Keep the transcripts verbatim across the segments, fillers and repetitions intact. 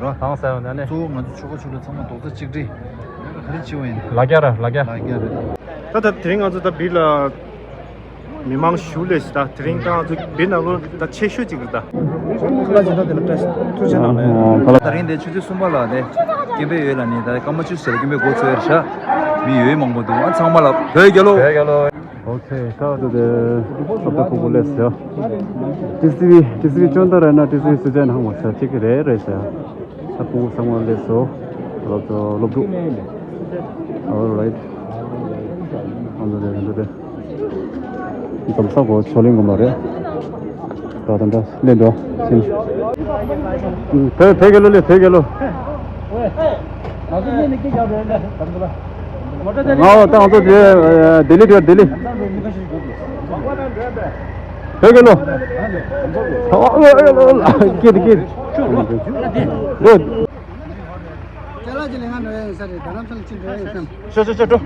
རོ་ཧང་སང་ཡོང་ད་ནི། གཙོ་བོ་ང་ཚོ་ཆོལ་ཁ་ཆོས་ལུགས་ཚང་མ་རྡོག་རྩ་གཅིག་སྒྲིལ། ག་རེ་བྱེད་པ་ཡིན། ལ་རྒྱ་ར་ལ་རྒྱ། ལ་རྒྱ་རེད། ད་ད་དེ་རིང་ང་ཚོ་ད་བིར་ལ་མི་མང་ཞུ་ལས་ཞིག་ད་དེ་རིང་ད་ང་ཚོ་བིར་ནང་ལོ་ད་ཆེ་ཤོས་གཅིག་རེད་ད། ཁ་ལག་ཅིག་ད་དེ་ལ་བཀྲ་ཤིས་ཐུགས་རྗེ་གནང་ལེ། ད་རིང་དེ་ཆུ་ཚོད་གསུམ་པ་ལ་དེ་སྐྱེམས་པའི་ཡོད་ལ་ནི་ད་སྐར་མ་བཅུ་ཟེར་སྐྱེམས་པའི་འགོ་ཚུགས་ཡོད་ཤག་མི་ཡོད་མང་པོ་འདུག་ཨ་ཚང་མ་ལ་བོད་རྒྱལ་ལོ། བོད་རྒྱལ་ལོ། ཨོ་ཁེ། ད་འདི་དེ་སློབ་གྲྭ་ཕྲུ་གུ་སླེབས་སོང་། ཊི་སི་ཝི་ཊི་སི་ཝི་ཅོན་ཏ་རེད་ན་ཊི་སི་ཝི་སུ་ཇན་ཧང་མ་ས་གཅིག་རེད་རེད་ཟེར། ད་ཕྲུ་གུ་ཚང་མ་སླེབས་སོང་། སློབ་གྲྭ་སློབ་ཕྲུག Alright. འདི་དེ་འདི་དེ། འཛོམས་ས་གོ་ཆོ་ལིང་དགོན་པ་རེད། ད་ད་ད་སླེབས་འགྲོ་ཕྱིན། བོད་བོད་རྒྱལ་ལོ་ལེ་བོད་རྒྱལ་ལོ། ང་ད་ང་ཚོ་དེ་ལྡི་ལི་དེ་ལྡི་ལི། བོད་རྒྱལ་ལོ། སྐྱིད་སྐྱིད། འགྲོ། ཅ་ལག་ཅིག་ལེན་ག་འགྲོ་ཡ་ཡིན་ས་རེད། རྡ་རམ་ས་ལ་ཅིག་འགྲོ་ཡ་ཡིན་བསམ། ཤོ་ཤོ་ཤོ་འགྲོ།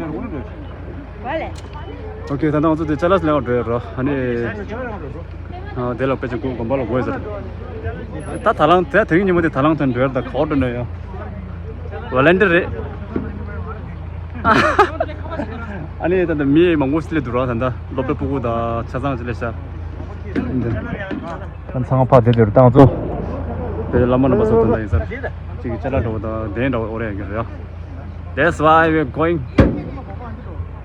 ཨོ་ཁེ། ད་ལྟ་ང་ཚོ་དེ་ཅ་ལག་ལེན་ག་འགྲོ་ཡ་རོ། ཨ་ནི། ཨ་དེ་ལ་དཔེ་ཆ་དགོས་དགོན་པ་ལ་དགོས་ཟེར། ད་ད་ལང་དེ་དེ་རིང་ཉིན་མོ་དེ་ད་ལང་ཐོན་འགྲོ་ཡ་རེད། ད་ག་པར་འགྲོ་ན་ཡོད། ཝ་ལན་ཏི་རེད། ཨ་ནི་ད་ལྟ་མི་མང་པོ་སླེབས་འདུག་ར། ད་ལྟ་སློབ་གྲྭ་ཕྲུ་གུ་དང་ཆ་ཚང་ཅིག་སླེབས་ཤག་ད་ཚང་མ་ཕར་བསྡད་དེ་རུ་བཏང་ཚོ། དེ་བླ་མ་རྣམ་པ་ཚོ་དོན་དག་ཡིན་ས་རེད། གཅིག་གི་ཅ་ལག་འདྲ་བོ་དང་གདན་འདྲ་བོ་འོ་རེ་ཡོད་རེད་ཡ། That's why we're going.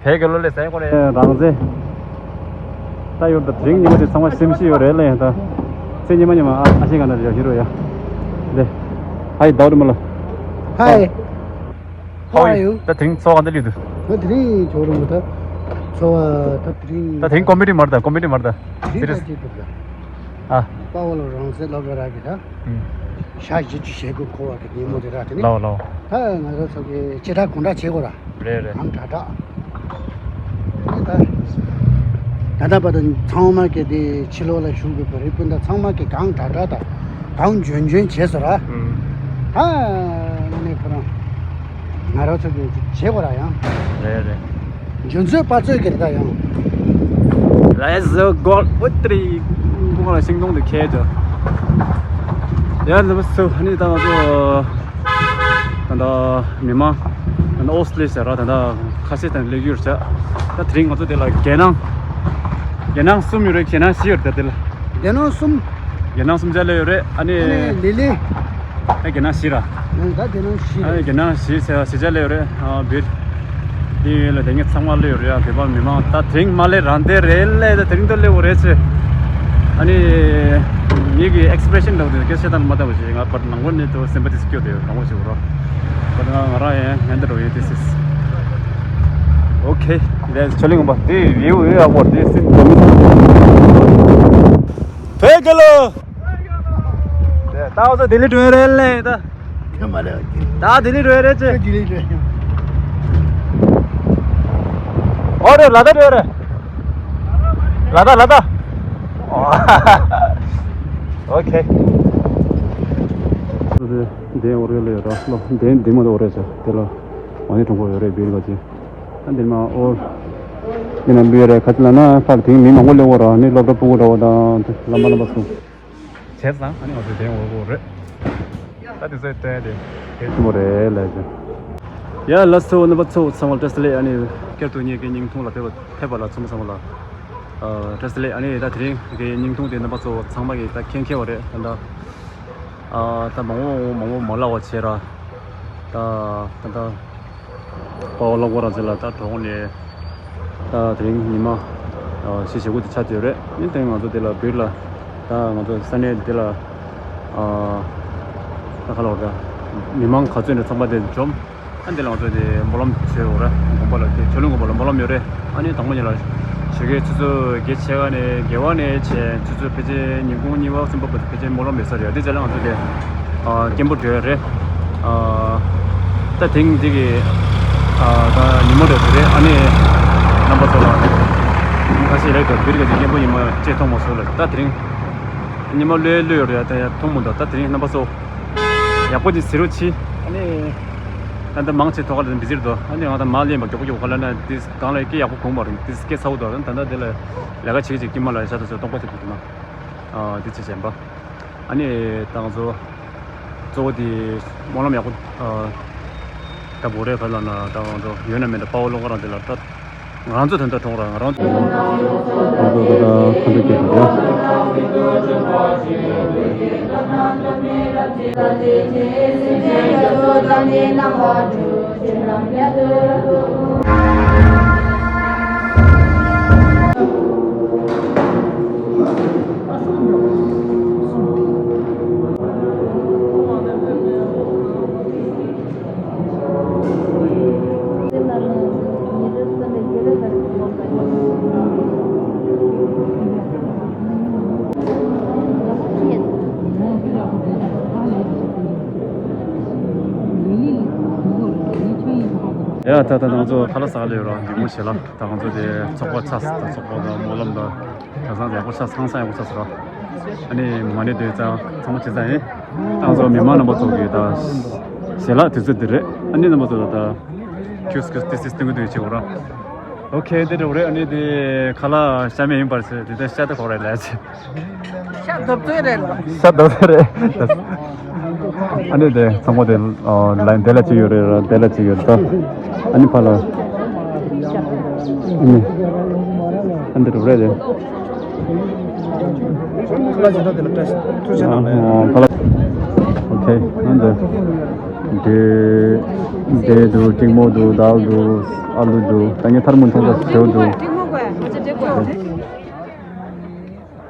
བོད་རྒྱལ་ལོ་ལས་ཟེར་གོ་རེད། རང་ཟེ། ད་ཡོད་ད་དེ་རིང་ཉིན་མོ་དེ་ཚང་མ་སེམས་ཤིག་ཡོད་རེད་ལ་ཡ། ད་ཚེ་ཉི་མ་ཉི་མ་ཨ་ཨ་ཤེ་ག་ན་རེ་ཡ་ཧི་རོ་ཡ། ལེ། Hi David Mala. Hi. How are you? ད་དེ་རིང་ཚོགས་ག་འདི་ལུས་འདུག་ད་དེ་རིང་ཇོ་རུ་མ་ད་ཚོ་བ་ད་དེ་རིང་། ད་དེ་རིང་ཀོ་མི་ཊི་མར་ད་ཀོ་མི་ཊི་མར་ད། དེ་རིང་ད་ཅི་འདུག་ད། ཨ། པ་ཝ་ལོ་རང་སྲིད་སློབ་གྲྭ་རག་གི་ད། ཨུམ། ཞག་བཞི་བཅུ་ཞེ་དགུ་འཁོར་བ་གི་ཉིན་མོ་དེ་རག་དེ་ནི། ལའོ་ལའོ། ད་ང་རང་ཚོ་གི་ཅི་ད་གུང་ད་བྱེད་དགོས་ར། རེད་རེད། གང་དྲག་དྲག་ད་ད་བར་དུ་ཚང་མ་གི་དེ་ཕྱི་ལོགས་ལ་བཞུགས་དགོས་པ་རེད། སྤུན་ཟླ་ཚང་མ་གི་གང་དྲག་དྲག་དང་གང་འཇོན་འཇོན་བྱས་སོ་ར། ཨུམ། ད་ནི་ཁོ་རང་ང་རང་ཚོ་གི་བྱེད་དགོས་ར་ཡང་། རེད་རེད། འཇོན་ཚོད་པ་ཚོད་ཀྱི་རེད་ད་ཡང་། Let's go. ཨོ་ཏི་རི། ཀུང་ལ་ཤིང་སྡོང་དུ་ཁྱེར་ཅོ། ཡ་ལ་བ་སུ་ཧ་ནི་ད་ང་ཚོ། ད་ལྟ་མི་མང་། ད་ལྟ་ཨོ་སི་ལེ་ཤ་ར་ད་ལྟ་ཁ་ཤས་དང་སླེབས་ཡོད་རེད་ཤག་ད་དེ་རིང་ང་ཚོ་དེ་ལ་རྒྱལ་ནང་། རྒྱལ་ནང་གསུམ་ཡོད་རེད། རྒྱལ་ནང་བཞི་ཡོད་རེད་ད་དེ་ལ། རྒྱལ་ནང་གསུམ། རྒྱལ་ནང་གསུམ་ཆ་སླེབས་ཡོད་རེད། ཨ་ནི། ཨ་ནི་ལི་ལི། ཨ་རྒྱལ་ནང་བཞི་ར། ཨ་ད་རྒྱལ་ནང་བཞི་རེད། ཨ་རྒྱལ་ནང་བཞི་ཟེར་བ་བཞི་ཆ་སླེབས་ཡོད་རེད། ཨ་བིར། དེ་ཡོད་ལ་དེ་ངས་ཚང་མ་སླེབས་ཡོད་རེད། ཡ་བོད་པ་མི་མང་ད་དེ་རིང་མ་སླེབས་རང་དེ་རེད་ལས་ད་དེ་རིང་ད་སླེབས་ཡོད་རེད་ཟེར། ཨ་ནི། མི་གི་ཨེག་སི་པི་རེ་ཤན་འདྲ་བོ་དེ་སྐད་ཆ་དང་མ་ལྟ་བུ་ཞིག་ང་བར་ནང་པོ་ནས་དུ་སེམས་པ་དེ་སྐྱོ་དེ་ཡོད་གང་བོ་ཞིག་རོ། ད་ང་ང་རང་ཡང་ཡང་འདི་འགྲོ་ཡོད། This is okay. That's ཆོ་ལིང་པ་དེ་ཡོད་ཡོད་ཨ་བོར་དེ་སེམས་འགྲོ་མི་ཐུབ། བོད་རྒྱལ་ལོ། ད་ང་ཚོ་ལྡི་ལི་འགྲོ་ཡ་རེད་ལེ་ད། ད་ལྡི་ལི་འགྲོ་ཡ་རེད་ཅེ། ལྡི་ལི་འགྲོ་ཡ། ཨོ་རེད་ལ་དྭགས་འགྲོ་ཡ་རེད། ལ་དྭགས་ལ་དྭགས། ཨོ་ཁེ། དེ་འོ་རེད་ལེ་ར་ལོ་དེ་འདི་མ་དོ་རེད་ཅེ། དེ་ལ་ཝ་ནི་གྲོང་པ་ཡོད་རེད་བིར་ག་ཅེ། ཨ་འདིར་མ་ཨོ། འདི་ན་འབུལ་རེད་ཁ་ཅིག་ལ་ན་ཕར་དེང་མི་མང་པོ་སླེབས་འོ་ར་ནི་སློབ་གྲྭ་ཕྲུ་གུ་འདྲ་བོ་དང་བླ་མ་རྣམ་པ་ཚོ། བྱས་ཙང་ཨ་ནི་ང་ཚོའི་དེང་འོ་རེད། ད་དེ་ཚོའི་སྟོན་དེ་དེ་ཆེན་པོ་རེད་ལས་ཅི། ཡ་ལ་སོ་རྣམ་པ་ཚོ་ཚང་མ་བཀྲ་ཤིས་བདེ་ལེགས། ཨ་ནི་བསྐྱར་དུ་ངེད་ཀྱི་བརྙན་ཐུང་ལ་ཕེབས་པ་ཕེབས་པ་ལ་ཚང་མ་ཚང་མ་ལ་ཨ་བཀྲ་ཤིས་བདེ་ལེགས། ཨ་ནི་ད་དེ་རིང་གི་བརྙན་ཐུང་དེ་རྣམ་པ་ཚོ་ཚང་མ་གིས་ད་མཁྱེན་མཁྱེན་པ་རེད་ད་ད། ཨ་ད་མང་པོ་མང་པོ་མ་ལབ་པ་བྱས་ར། ད་ད་ད་པ་ཝ་ལོག་པ་རང་ཚོ་ལ་ད་གྲོངས་ནས་ད་དེ་རིང་ཉི་མ་ཨ་བཞི་བཞི་དགུ་དེ་ཆགས་བསྡད་ཡོད་རེད། ཨ་ནི་དེ་ང་ཚོ་དེ་ལ་བིར་ལ་ད་ང་ཚོ་ས་གནས་དེ་ལ་ཨ་ད་ག་ལབ་དགོས་རེད། མི་མང་ག་ཚོད་ནས་ཚང་མ་དེ་འཛོམས། ཨ་འདི་ལ་ང་ཚོ་དེ་སྨོན་ལམ་བྱས་འོ་ར། དགོན་པ་ལ་དེ་ཆོས་གླིང་དགོན་པ་ལ་སྨོན་ལམ་ཡོད་རེད། ཨ་ནི་དང་པོ་ཉིད་ལ་ཞོགས་ཀའི་ཆུ་ཚོད་བརྒྱད་ཕྱེད་ཀ་ནས་དགེ་བ་ནས་བྱས་ཆུ་ཚོད་ཕལ་ཆེར་ཉིན་གུང་གཉིས་པ་གསུམ་པ་བར་དུ་ཕལ་ཆེར་སྨོན་ལམ་ཡོད་ས་རེད། དེ་རྗེས་ལ་ང་ཚོ་དེ་ཨ་སྐྱེན་པོ་སྒྲོལ་རེད། ཨ་ད་དེང་འདི་གི་ཨ་ད་ཉིན་མོ་རེད་དེ་རེད། ཨ་ནི་རྣམ་པ་ཚོ་ལ་ཁ་ཤས་ལེགས་དང་བིར་ག་དེ་སྐྱེན་པོ་ཉི་མ་ཅེས་མཐོང་མ་སོང་ལ་ད་དེ་རིང་ཉི་མ་ལོས་ལོས་ཡོད་རེད། ད་ཡ་མཐོང་མི་འདུག་ད་དེ་རིང་རྣམ་པ་ཚོ། ཡག་པོ་ཅིག་ཟེར་རོགས་གྱིས། ཨ་ནི། ད་ལྟ་མང་ཆེ་ཐོག་ཁ་ལ་འབི་ཟེར་འདུག་ཨ་ནི་ང་ད་མ་ལེན་པ་མགྱོགས་པོ་མགྱོགས་པོ་ཁ་ལ་ན་དེ་གང་ལ་སྐད་ཡག་པོ་གོང་མ་རེད། དེ་སྐད་ཚ་བོ་འདུག་ད་ལྟ་དེ་ལ་ལས་ཀ་བྱེད་ཀྱི་ཅིག་དཀྱིལ་མ་ལ་ཤ་ད་ཚོ་སྟོང་པ་ཐེབས་འདུག་ན། ཨ་དེ་ཆེ་ཞན་པ། ཨ་ནི་ད་ང་ཚོ་ གཙོ་བོ་དེ་སྨོན་ལམ་ཡག་པོ་ཨ་ད་བོ་རེ་ཕ་ལ་ན་ད་ང་ཚོ་ཡོད་ན་མེད་ན་དཔའ་བོ་བློ་དགའ་རང་དེ་ལ་ད་ང་རང་ཚོ་དོན་དག་གྲོང་ར་ང་རང་ཚོ་ང་ཚོ་ད་ལྟ་ཁ་འདོན་སྐྱེལ་དགོས་རེད། ཡ་ད་ལྟ་ང་ཚོ་ཁ་ལག་ཟ་ག་སླེབས་ཡོད་ར། འདི་མོ་བྱེད་ལ་ད་ང་ཚོ་དེ་ཚོགས་པ་ཚ་ས་དང་ཚོགས་པ་དང་སྨོན་ལམ་དང་གྲྭ་ཚང་ཡག་པོ་ཆགས། ཧང་སང་ཡག་པོ་ཆགས་སོང་། ཨ་ནི་མ་ཎི་དེ་ཚང་ཚང་མ་བྱེད་ས་ཡིན། ད་ང་ཚོ་མི་མང་རྣམ་པ་ཚོ་གི་ད་ཞལ་ལག་དུས་ཚོད་འདི་རེད། ཨ་ནི་རྣམ་པ་ཚོ་ད་ཁྱུས་ཁྱུས་ཏི་སིས་ཏི་གུ་ཏི་བྱེད་འོ་ར། ཨོ་ཁེ། དེ་འདྲ་རེད། ཨ་ནི་དེ་ཁ་ལག་ཤ་མེད་ཡིན་པར་ཟེར་དེ་ད་ཤ་དེ་ཁོག་རེད་ལ་ཟེར། ཤ་རྡབ་ཚོད་རེད་ལ། ཤ་རྡབ་ཚོད་རེད། ཨ་ནི་དེ་ཚང་མ་དེ་ལ་དེ་ལ་གཅིག་ཡོད་རེད་ར། དེ་ལ་གཅིག་ཡོད་རེད་ད། ཨ་ནི་ཕ་ལ་ཨ་ནི་ཨ་འདི་རུ་རེད་དེ། ཁ་ལག་ཇི་འདྲ་དེ་ལ་བཀྲ་ཤིས་ཐུགས་རྗེ་གནང་ལེ། ཨ་ཁ་ལག་ཨོ་ཁེ། ཨ་འདི་དེ་དེ་འདུག་སྲིང་མོ་འདུག་དཱལ་འདུག་ཨ་ལུ་འདུག་ད་ངས་ཐར་མོན་ཐོང་ད་ཞེའུ་འདུག་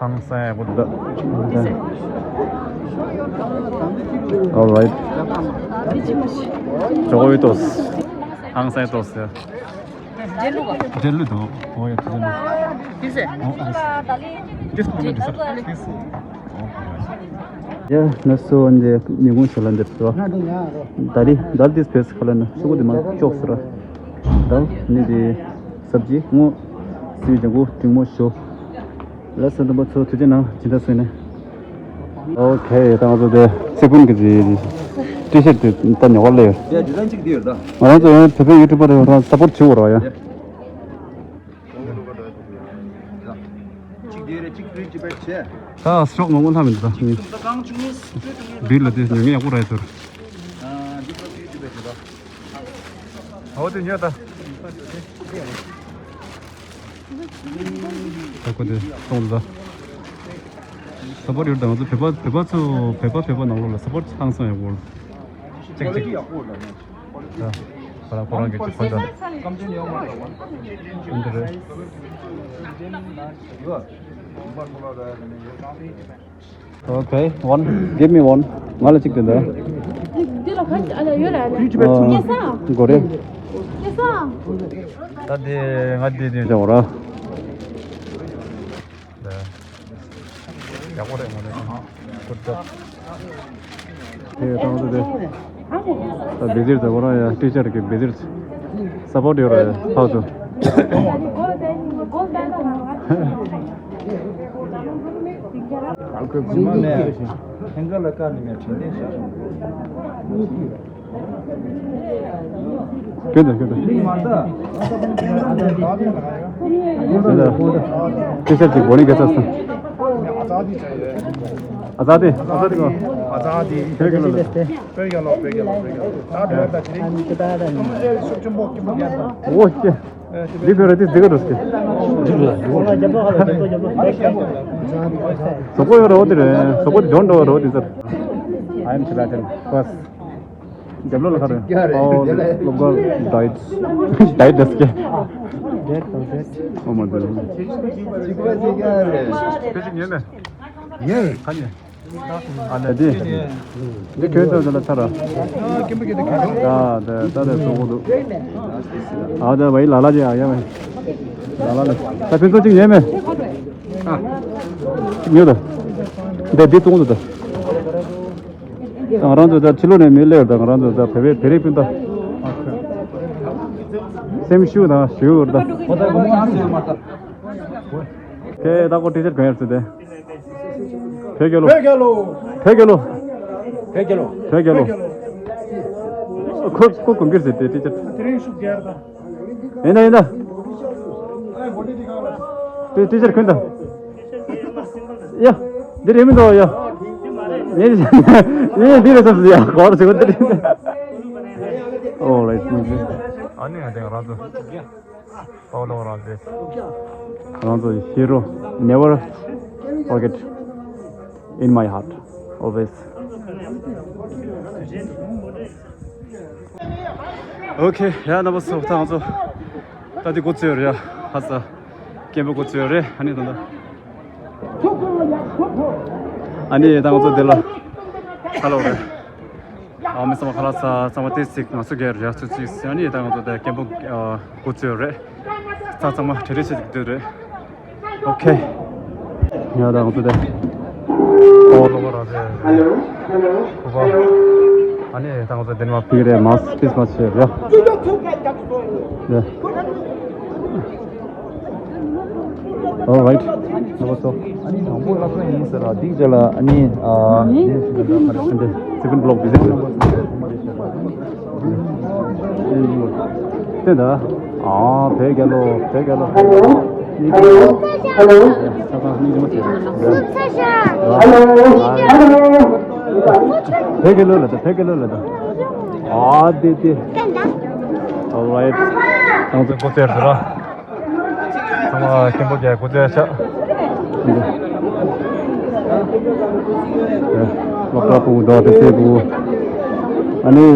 ཧང་སང་ཡག་པོ་འདུག All right. ཇོ་བོའི་ཏོག་ཧང་སང་ཏོག་ཟེར། འབྲེལ་ལུགས་འདུག་ཨོ་ཡ་དེ་ལུགས། ཨོ་ཨ་ལེ། ཡ་ན་སོ་འདི་ཉིན་གུང་ཞིག་ལ་འདིར་འདུག་ད་རི་ད་རི་དིས་ཕེས་ཁ་ལ་ན་སུ་གུ་དེ་མ་ཅོག་ཟེར། ད་ནི་དེ་སབ་ཇི་ངོ་སི་ཇང་གུ་སྲིང་མོ་ཞོ། ལགས་སོ། རྣམ་པ་ཚོ་ཐུགས་རྗེ་གནང་། ཇི་ལྟར་སོང་ནས། ཨོ་ཁེ། ད་ང་ཚོ་དེ་སི་ཀུན་གྱི་ཏི་ཤར་ཊི་དེ་ད་ཉོ་བར་སླེབས་ཡོད། ཡ་ཇི་ལྟར་གཅིག་དེ་ཡོད་ད། ང་རང་ཚོ་ཡང་བོད་པའི་ཡུ་ཊུ་པར་རང་སབ་པོར་ཊི་བྱེད་དགོས་རེད་ཡ། གཅིག་དེ་རེད། གཅིག་ཕི་རི་ཅི་པེག་བྱས། ད་ཤོག་ངོ་མ་ལྷམ་མི་འདུག་ད། གཅིག་ད་གང་བྱུང་ངས་སྤྲོད་བྱུང་ངས། བིར་ལ་དེ་ཉོ་མཁན་ཡག་པོ་རེད་ཟེར། ཨ་འདི་ཚོ་ཕི་རི་ཅི་པེག་རེད་ད། ཨོ་དེ་ཉོས་ད། ད་ཁོ་དེ་གཏོང་དུ་ད། སབ་པོར་ཊི་ཡོད་ད། ང་ཚོ་བོད་པ་བོད་པ་ཚོ་བོད་པ་བོད་པ་ནང་ལོགས་ལ་སབ་པོར་ཊི་ཧང་སང་ཡག་པོ་རེད། ཅིག་ཅིག་ད་ཁོ་རང་ཁོ་རང་གི་ཅིག་ཕན་ད། འདི་རེད། Okay, one. Give me one. ང་ལ་གཅིག་སྟེར་ད། འདི་ལ་ཁ་ཅིག་ཨ་ལ་ཡོད་ལ་ཨ་ལ། སྐྱེ་ས། གོ་རེ། སྐྱེ་ས། ད་དེ་ང་དེ་དེ་བྱ་བ་ར། ཡག་པོ་རེད་མོ་རེད། ཀུད་ཇོབ། དེ་ཡོད་དང་དེ་དེ། ད་བི་ཟིར་ད་གོ་ར་ཡ་ཊི་ཤར་གི་བི་ཟིར། སབ་པོར་ཊི་ཡོད་ར་ཡ་ཕག་ཚོ། ཁོས་ཁུ་མ་ནས་ཧེང་ག་ལ་ཀ་ནི་མེད་དྲིན་ལན་ཞིག་བྱུང་། སྐྱོན་དང་སྐྱོན་དང་། སྐྱོན་དང་། ཊི་ཤར་ཊི་གཅིག་བོ་ནི་ག་ས་སང་། ཨ་ཙག་དེ་ཨ་ཙག་དེ་གོ། ཨ་ཙག་དེ། བོད་རྒྱལ་ལོ་ལ། བོད་རྒྱལ་ལོ་བོད་རྒྱལ་ལོ་བོད་རྒྱལ་ལོ། ད་བོད་ད་ཅི་རིང་། ཨོ་ཤི། འདི་བོད་ར་དེ་འདི་ག་འགྲོ་སྐྱེ། སོག་པོ་ཡོད་ར་འོ་དེ་རེད། སོག་པོ་དེ་ཇོན་འགྲོ་བ་ར་འོ་དེ་ཚར། I am Tibetan first. རྒྱབ་ལོགས་ལ་ཁ་རེད། ཨོ་སློབ་གར་ཌའེ་ཊི། ཌའེ་ཊི་དེ་སྐྱེ། ཨོ་མ་དེ། ཁྱོད་ཅིག་ཉོས་མེད། ཉོས། ག་ཉོས། ཨ་ལས་དེ། འདི་ཁྱོད་ཚོ་དེ་ལ་ཚར་ར། ད་ད་ད་ད་སོག་པོ་འདུག་ཨ་ད་བའི་ལ་ལ་ཅི་ཨ་ཡ་བའི། ལ་ལ་ལ། ད་ཕན་ཚུན་གཅིག་ཉོས་མེད། ཨ། གཅིག་ཉོས་ད། འདི་འདི་གཏོང་འདུག་ད། ང་རང་ཚོ་ད་ཕྱི་ལོགས་ནས་མི་སླེབས་ཡོད་ད། ང་རང་ཚོ་ད་བོད་པའི་བོད་རིགས་སྤུན་ཟླ། སེམས་ཤུགས་དང་ཞུ་ཡོད་ད། ཁྱེད་ད་ཁོ་ཊི་ཤར་ཊི་གང་ཡར་ཟེར་ཏེ། བོད་རྒྱལ་ལོ། བོད་རྒྱལ་ལོ། བོད་རྒྱལ་ལོ། བོད་རྒྱལ་ལོ། བོད་རྒྱལ་ལོ། ཁོ་ཁོ་གོམ་གིར་ཟེར་ཏེ་ཊི་ཤར་ཊི། དེ་རིང་ཤུགས་རྒྱལ་ད། ཡིན་ད་ཡིན་ད། ཊི་ཤར་ཊི་གོན་ད། ཡ། འདི་རེད་མི་འདུག་ཡ། ཡིན། ཡིན། འདི་རེད་བསམ་སོང་ཡ། གོ་ར་ཟེར་གོ་འདི་རེད། ཨོ་རེད། ཨ་ནི་ང་དེ་རང་ཚོ། ཨོ་ལོ་རང་ཚོ། རང་ཚོ་ཡི་ཧི་རོ། Never forget, in my heart, always. ཨོ་ཁེ། ཡ་རྣམ་པ་ཚོ། ད་ང་ཚོ་ད་འདི་འགོ་བཙུགས་ཡོད་རེད་ཡ། ཧ་ས་སྐད་འབོད་འགོ་བཙུགས་ཡོད་རེད། ཨ་ནི་ད་ད། ཨ་ནི་ད་ང་ཚོ་འདི་ལ་ཧ་ལོ་རེད། ཨ་མི་ཚང་མ་ཁ་ལག་ཟ། ཚང་མ་ཏོག་ཙམ་ང་ཚོ་གི་རེ་ཚུལ་ཅིག་ཟ། ཨ་ནི་ད་ང་ཚོ་ད་སྐད་འབོད་འགོ་བཙུགས་ཡོད་རེད། ཚང་ཚང་མ་གྲ་སྒྲིག་བྱེད་ཀྱི་འདུག་རེད། ཨོ་ཁེ། ཡ་ད་ང་ཚོ་ད། ཨོ་ལོ་ག་ར་རེད། ཧེ་ལོ། ཧེ་ལོ། ཨ་ནི་ད་ང་ཚོ་འདི་ནས་མར་ཕུད་ཀྱི་རེད། མཱ་སི་ཀི་ཕིས་མ་བྱས་ར། ཡ། All right. ཨ་ནི་དང་པོ་སློབ་ཚན་ཡིན་ཟེར་ར། འདིའི་རྗེས་ལ་ཨ་ནི་ཨ་འདི་second block, this is number. དེ་ད། ཨ་བོད་རྒྱལ་ལོ། བོད་རྒྱལ་ལོ། ཧེ་ལོ། ཧེ་ལོ། ཧེ་ལོ། ས་ཁང་སྙིང་རྗེ་མོ་ཞིག་རེད། ཧེ་ལོ། ཧེ་ལོ། བོད་རྒྱལ་ལོ་ལ་ད། བོད་རྒྱལ་ལོ་ལ་ད། ཨ་དེ་དེ། All right. ང་ཚོ་འགོ་བཙུགས་ཟེར་ར། ཚང་མ་སྐད་འབོད་རྒྱག་དགོས་ཚེ་ཤག་སློབ་གྲྭ་ཕྲུ་གུ་དང་དེ་ཚོའི་ཕྲུ་གུ། ཨ་ནི།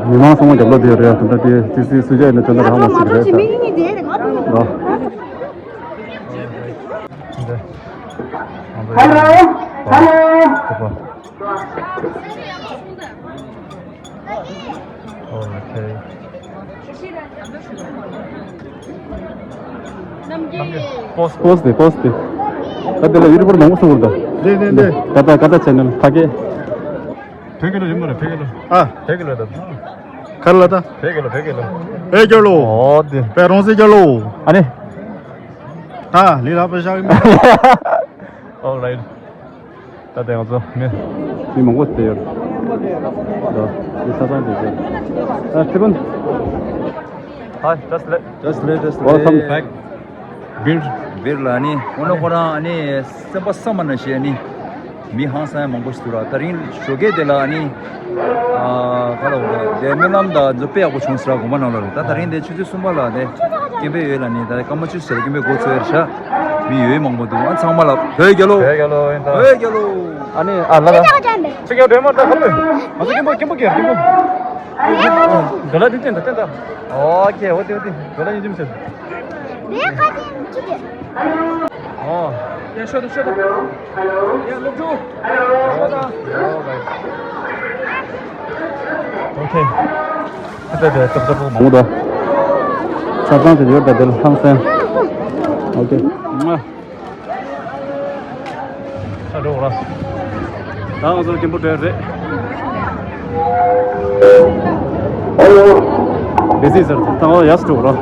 མི་མང་ཚང་མ་རྒྱབ་ལོགས་དེ་རེད། ད་ལྟ་དེ་ཅི་སི་སུ་ཇ་ཡིན་ན་དོན་དག་ཧ་མ་ཞིག་རེད་ཤག་ཧེ་ལོ། ཧེ་ལོ། ཨོ་ཁེ། པོ་སི་ཊི། པོ་སི་ཊི་དེ། པོ་སི་ཊི་དེ། ད་དེ་ལ་ཡུ་ཊུབ་པར་མང་པོ་སོང་བར་ད། རེད་རེད་རེད། ཀ་ཏ་ཀ་ཏ་ཆེ་ནལ་ཕ་གི། བོད་ཀྱི་ལོ་ཡིན་པ་རེད། བོད་ཀྱི་ལོ། ཨ། བོད་ཀྱི་ལོ་ད། ག་རེ་ལ་ད། བོད་ཀྱི་ལོ། བོད་ཀྱི་ལོ། བོད་རྒྱལ་ལོ། ཨོ་དེ། བོད་རང་བཙན་རྒྱལ་ལོ། ཨ་ནི། ད་ལི་ལ་པ་ཞག་གི་མི། All right. ད་ལྟ་ང་ཚོ་མི་མི་མང་པོ་བསྡད་ཡོད། ད་མི་ཆ་ཚང་བསྡད་ཡོད། ཨ་ཚེ་ཀུན། Hi, just let, just let us welcome back. བིར། བིར་ལ་ནི་ཨོ་ན་ཁོ་རང་ནི་སེམས་པ་བསམ་པ་ནང་བཞིན་ནི་མི་ཧང་སང་ཡ་མང་པོ་ཞིག་འདུག་ར། ད་རིང་ཞོགས་ཀས་དེ་ལ་ནི་ཨ་ག་ལ་འོ་ར་དེ་སྨོན་ལམ་དང་མཛད་དཔེ་ཡག་པོ་བྱུང་ཟེར་ར། དགོངས་པ་ནང་ལ་རེད། ད་ད་རིང་དེ་ཆུ་ཚོད་གསུམ་པ་ལ་དེ་སྐད་འབོད་ཡོད་ལ་ནི་ད་སྐར་མ་བཅུ་ཟེར་སྐད་འབོད་འགོ་ཚུགས་ཡ་རེད་ཤག་མི་ཡོད་མང་པོ་འདུག་ཨ་ཚང་མ་ལ་བོད་རྒྱལ་ལོ། བོད་རྒྱལ་ལོ་ཡིན་ད། བོད་རྒྱལ་ལོ། ཨ་ནི་ཨ་ལ་ལ། ཚིག་ཡོད་འདྲེ་མ་ད་ཧ་ལོ། ང་ཚོ་སྐད་འབོད་སྐད་འབོད་རྒྱག་སྐད་འབོད། འདི་ལ་འདི་བསྟན་ད་བསྟན་ད། ཨོ་ཁེ། འོ་དེ་འོ་དེ་འདི་ལ་ཡིན་གྱི་མི་ཤེས། ཨོ། ཡ་ཤོད་དང་ཤོད་དང་། ཡ་སློབ་ཕྲུག་ཤོད་དང་། ཨོ་ཁེ། ད་ད་ད་ད་མང་པོ་འདུག་ཆ་ཚང་དེ་ཡོད་ད་དེ་ལ་ཧང་སང་། ཨོ་ཁེ། ཨ་འགྲོ་ར། ད་ང་ཚོ་སྐད་འབོད་འགྲོ་ཡ་རེད། This is it. ད་ང་ཡར་འགྲོ་ར།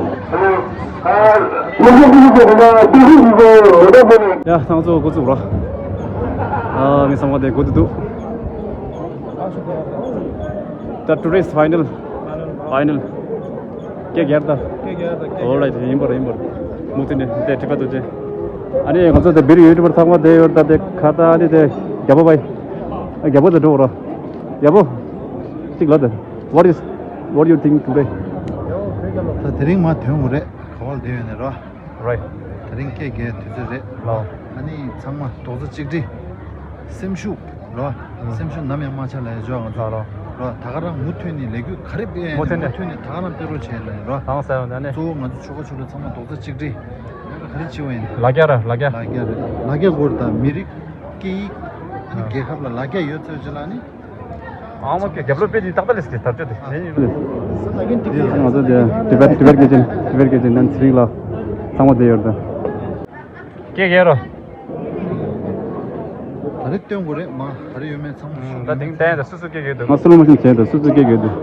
ཡ་ད་ང་ཚོ་འགོ་བཙུགས་ར། ཨ་མི་ཚང་མ་དེ་སྒུག་ཏུ་འདུག་ད་today's final, final. སྐད་རྒྱག་ད། སྐད་རྒྱག་ད། All right. ཡིན་པར་ཡིན་པར། མུ་མཐུད་ནས་དེ་དྲི་བ་དུ་ཅན། ཨ་ནི་ང་ཚོ་དེ་བིར་ཡུ་ཊུབ་པར་ཚང་མ་དེ་ཡོད་ད། དེ་ཁ་ད་ཨ་ནི་དེ་རྒྱལ་པོ་བའི། ཨ་རྒྱལ་པོ་དེ་འགྲོ་རོགས། རྒྱལ་པོ། གཅིག་ལ་དེ། What is, what do you think today? ད་དེ་རིང་མ་ཐོན་དགོས་རེད། ག་བར་བསྡད་ཡོད་ནས་རོ། Right. དེ་རིང་སྐད་རྒྱག་དུས་ཚོད་རེད། ལའོ། ཨ་ནི་ཚང་མ་རྡོག་རྩ་གཅིག་སྒྲིལ། སེམས་ཤུགས་རོ། ཨ། སེམས་ཤུགས་ནམ་ཡང་མ་ཆག་ལ་ཡ་འཇོག་ང་ཚོ། ལའོ་ལའོ། རོ། ད་ག་རང་མུ་མཐུད་ནས་ལས་འགུལ་ག་རེ་སྤེལ་ཡ་མུ་མཐུད་ནས། མུ་མཐུད་ནས་ད་ག་རང་སྤེལ་རོགས་བྱས་ལ་ཡ་རོ། ཧང་སང་ཡོང་ད་ནི། གཙོ་བོ་ང་ཚོ་ཆོལ་ཁ་ཆོས་ལུགས་ཚང་མ་རྡོག་རྩ་གཅིག་སྒྲིལ། ག་རེ་བྱེད་པ་ཡིན། ལ་རྒྱ་ར་ལ་རྒྱ། ལ་རྒྱ་རེད། ལ་རྒྱ་སྐོར་དང་མི་རིགས་སྐད་ཡིག་ཨ་ནི་ཨ། རྒྱལ་ཁབ་ལ་ལ་རྒྱ་ཡོད་ཚོད་ཅིག་ལ་ནི། ཨང་མ་སྐད་རྒྱབ་ལོགས་དཔེ་དེ་ཏག་ཏག་ལས་སྐད་དར་ཆོད་དེ་ནས་ཡིན། དེ་ང་ཚོ་དེ་ཏི་བེཊ་ཏི་བེཊ་སྐད་ཅན། ཏི་བེཊ་སྐད་ཅན་ནན་ཚེ་རིང་ལགས་ཚང་མ་དེ་ཡོད་ད། སྐད་རྒྱག་རོགས། ད་རེས་སྟོན་དགོས་རེད་མ། ག་རེ་ཡོད་མེད་ཚང་མ་ཤོད། ད་དེང་དེང་ད་སུ་སུ་སྐད་རྒྱག་འདུག་ང་སོ་ལོ་མོ་ཤོན་བྱས་ད། སུ་སུ་སྐད་རྒྱག་འདུག་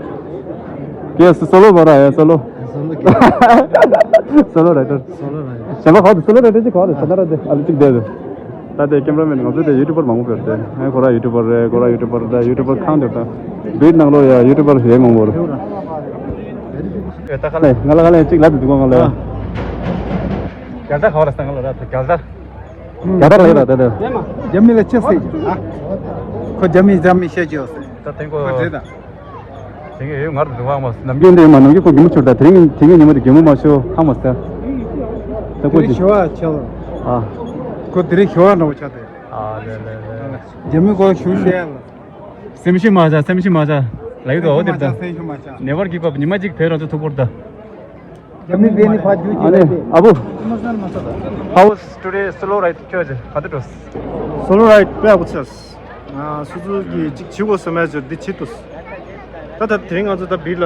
སྐད་སོ་ལོ་བ་ར་ཡ། སོ་ལོ། སོ་ལོ་སྐད། སོ་ལོ་ར་ཡ། སོ་ལོ་ར་ཡ། གཞན་པ་ག་བ་དེ་སོ་ལོ་ར་ཡ་དེ་གཅིག་ག་བ་དེ་ས་ན་ར་དེ་ཨ་ལུ་གཅིག་བསྡད་དེ། ད་དེ་ཀེམ་ར་མེན་ང་ཚོ་དེ་ཡུ་ཊུབ་པར་མང་པོ་ཡོད་དེ། ཨ་ཁོ་ར་ཡུ་ཊུབ་པར་རེད། ཁོ་ར་ཡུ་ཊུབ་པར་རེད། ཡུ་ཊུབ་པར་ཁང་དེ་ད་བིཊ་ནང་ལོ་ཡ་ཡུ་ཊུབ་པར་རེད་མང་པོ་རེད། ཨེ་ད་ག་ལེ་ང་ལ་ག་ལེ་གཅིག་ལབ་དེ་འདུག་ག་ང་ལ་ཡ། རྒྱལ་དར་ག་བ་ར་ས་ང་ལ་ར་དེ་རྒྱལ་དར། རྒྱ་དར་ལ་ཡོད་ད་ད། རྒྱ་མི་ལ་ཅི་ཟེར་གྱི་ཨ། ཁོ་རྒྱ་མི་རྒྱ་མི་བཤད་ཀྱི་ཡོད་ཟེར། ད་དེང་གོ་ཁོ་བྲིས་ད། དེང་གི་ཡོད་ངར་དུ་དུ་བ་མ་ནམ་རྒྱུན་དེ་མ་ནམ་རྒྱུན་ཁོ་རྒྱུན་མ་ཆུར་ད་དེ་རིང་དེ་རིང་ཉི་མ་དེ་རྒྱུན་མ་མ་ཤོ་ཧ་མ་ཟེར། ད་ཁོ་དེ་རིང་ཞུ་བ་ཆེ་ལ། ཨ། ཁོ་དེ་རིང་ཞུ་བ་འདྲ་བོ་ཆགས་ཏེ། ཨ་ལེ་ལེ་ལེ། རྒྱ་མི་གོ་ཞུ་ཤེས་ལ། སེམས་ཤི་མ་བྱ་སེམས་ཤི་མ་བྱ། ལ་ཡུ་དོ་འོ་དེབ་ད། སེམས་ཤི་མ་བྱ། Never give up ཉི་མ་གཅིག་བོད་རང་ཚོ་ཐུག་པོར་ད། རྒྱ་མི་བས་ནི་ཕ་རྒྱུད་ཀྱི་ཨ་ནི་ལས་ཨ་བུ། How was today solo ride ཁྱོད་ཀྱི་ག་དུ་འགྲོ། Solo ride དཔེ་ཡག་པོ་ཆགས། ང་སོ་སོ་གི་ཅིག་བྱེད་དགོས་བསམ་ཡ་ཅིག་འདི་བྱེད་ཐུབ། ད་ད་དེ་རིང་ང་ཚོ་ད་བིར་ལ་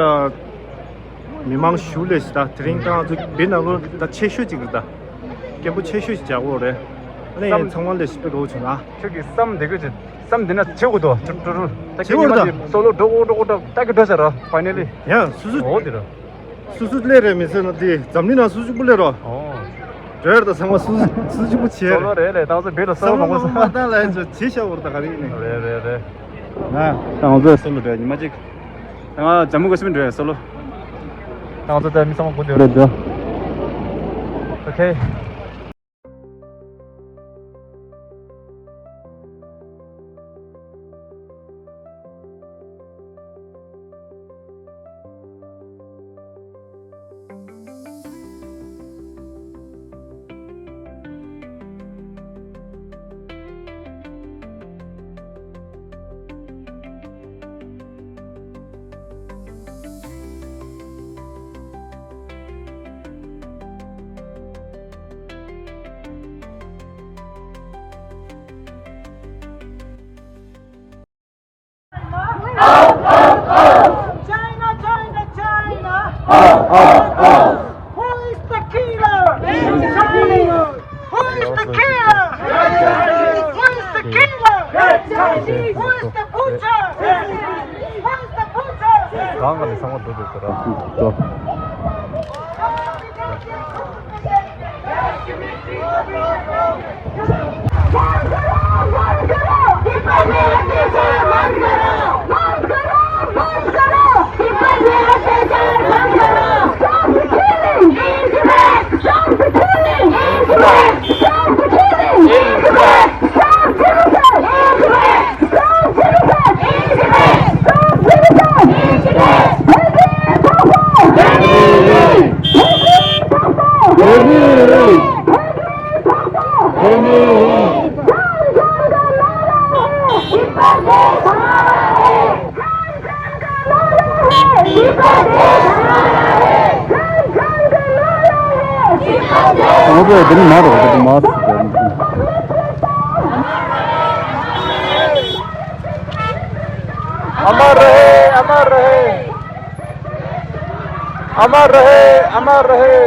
མི་མང་ཞུ་ལས་ཤི་ད་དེ་རིང་ད་ང་ཚོ་བིར་ནང་ལོ་ད་ཆེ་ཤོས་ཅིག་རེད་ད། སྐད་འབོད་ཆེ་ཤོས་ཤིག་རྒྱག་དགོས་རེད། ཨ་ནི་བསམ་ཚང་མ་ལས་ཤི་པའི་དགོས་བྱུང་ང་། ཁྱོད་ཀྱི་བསམ་འདི་གོ་ཅིག་བསམ་འདི་ན་བྱེད་དགོས་དོ་ཀྲུ་ཀྲུ་ཀྲུ། ད་བྱེད་དགོས་ད། སོ་ལོ་འགྲོ་དགོས་འགྲོ་དགོས་ད་ད་གི་འགྲོ་ཟེར་ར་ཕའི་ནལ་ལི། ཡ་སུ་སུ། འོ་དེ་ར། སུ་སུ་སླེབས་རེད་མི་ཟེར་ན་དེ་འཛམ་གླིང་ནང་སུ་གཅིག་པུ་སླེབས་རོགས། ཨོ། འགྲོ་ཡར་དང་ཚང་མ་སུ་སུ་གཅིག་པུ་བྱས། སོ་ལོ་རེད་ལས་ཏང་ཚོ་བེད་ལ་སོ་ལོ་མང་པོ་སོ། མ་བཏང་ལ་ཡིན་ཚོ་བྱེད་ཤ་བོར་ད་ག་རེ་ཡིན་ནི། རེད་རེད་རེད། ང་ཏང་ཚོ་སོ་ལོ་འགྲོ་ཉི་མ་གཅིག་ང་ཇམ་མུ་ཀ་ཤི་མིར་འགྲོ་སོ་ལོ། ཏང་ཚོ་ད་མི་ཚང་མ་གོ་དེ་རེད་འགྲོ། ཨོ་ཁེ། China, China, China. Who is the killer? Who is the killer? Who is the killer? Who is the butcher? Who is the butcher? གང་ག་ནས་ཚང་མ་འགྲོ་འདུག་ཟེར་ར། འགྲོ། ང་ཚོས་འདི་ནི་མ་རེད་པ། འདི་མ་རེད། अमर रहे, अमर रहे। अमर रहे, अमर रहे।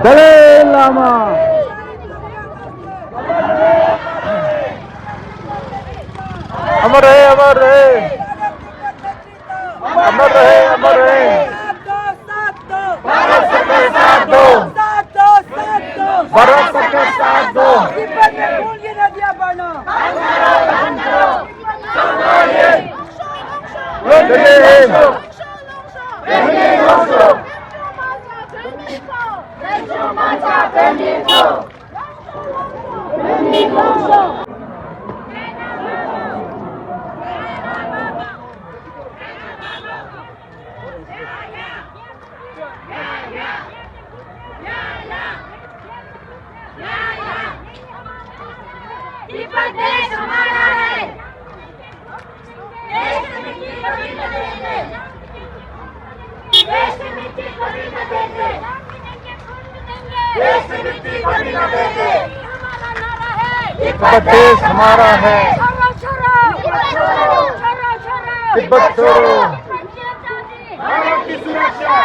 दलाई लामा। अमर रहे, अमर रहे। अमर रहे, अमर रहे। साथ दो, साथ दो। भारत सबका साथ दो। साथ दो, साथ दो। भारत सबका साथ दो। तिब्बत में खून की नदियां बहना। बंद करो, बंद करो। तिब्बत देश हमारा है। देश की मिट्टी कभी न देंगे। देश की मिट्टी कभी न देंगे। देश की मिट्टी कभी न देंगे। हमारा नारा है। तिब्बत देश हमारा है। छोड़ो, छोड़ो। छोड़ो, छोड़ो। तिब्बत छोड़ो। भारत की सुरक्षा।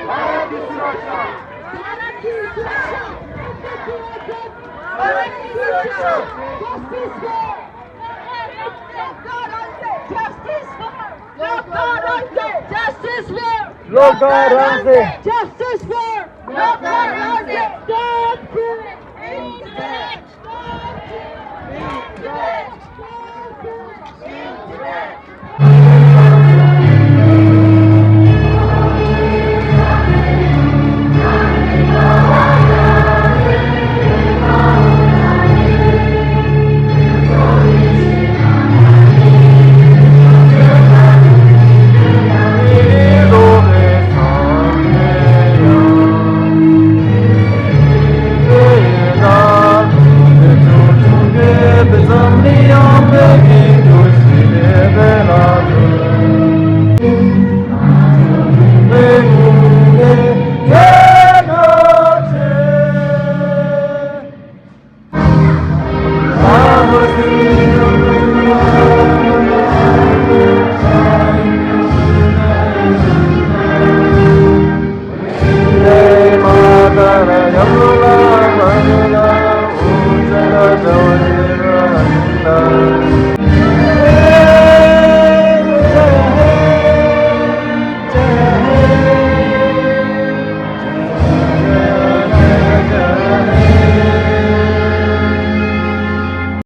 भारत की सुरक्षा। भारत की सुरक्षा। भारत की सुरक्षा। Justice for Lokta Rangse! Justice for Lokta Rangse! Justice for Lokta Rangse! Stop killing! Stop killing! Stop killing!